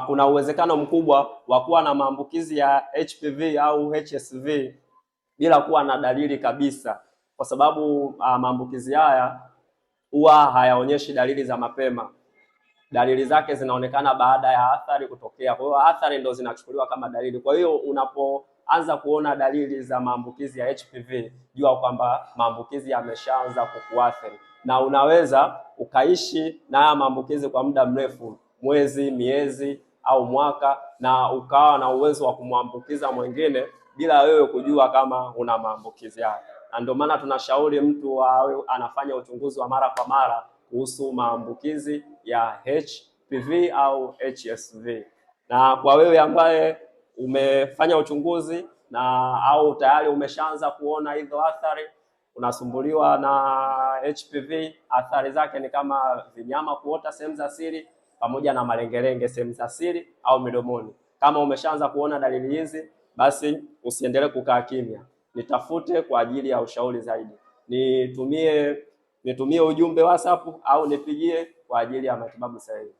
Kuna uwezekano mkubwa wa kuwa na maambukizi ya HPV au HSV bila kuwa na dalili kabisa, kwa sababu maambukizi haya huwa hayaonyeshi dalili za mapema. Dalili zake zinaonekana baada ya athari kutokea. Kwa hiyo athari ndo zinachukuliwa kama dalili. Kwa hiyo unapoanza kuona dalili za maambukizi ya HPV, jua kwamba maambukizi yameshaanza kukuathiri, na unaweza ukaishi na haya maambukizi kwa muda mrefu, mwezi, miezi au mwaka, na ukawa na uwezo wa kumwambukiza mwingine bila wewe kujua kama una maambukizi haya. Na ndio maana tunashauri mtu awe anafanya uchunguzi wa mara kwa mara kuhusu maambukizi ya HPV au HSV. Na kwa wewe ambaye umefanya uchunguzi na au tayari umeshaanza kuona hizo athari, unasumbuliwa na HPV, athari zake ni kama vinyama kuota sehemu za siri pamoja na malengelenge sehemu za siri au midomoni. Kama umeshaanza kuona dalili hizi, basi usiendelee kukaa kimya, nitafute kwa ajili ya ushauri zaidi. Nitumie ujumbe WhatsApp au nipigie kwa ajili ya matibabu sahihi.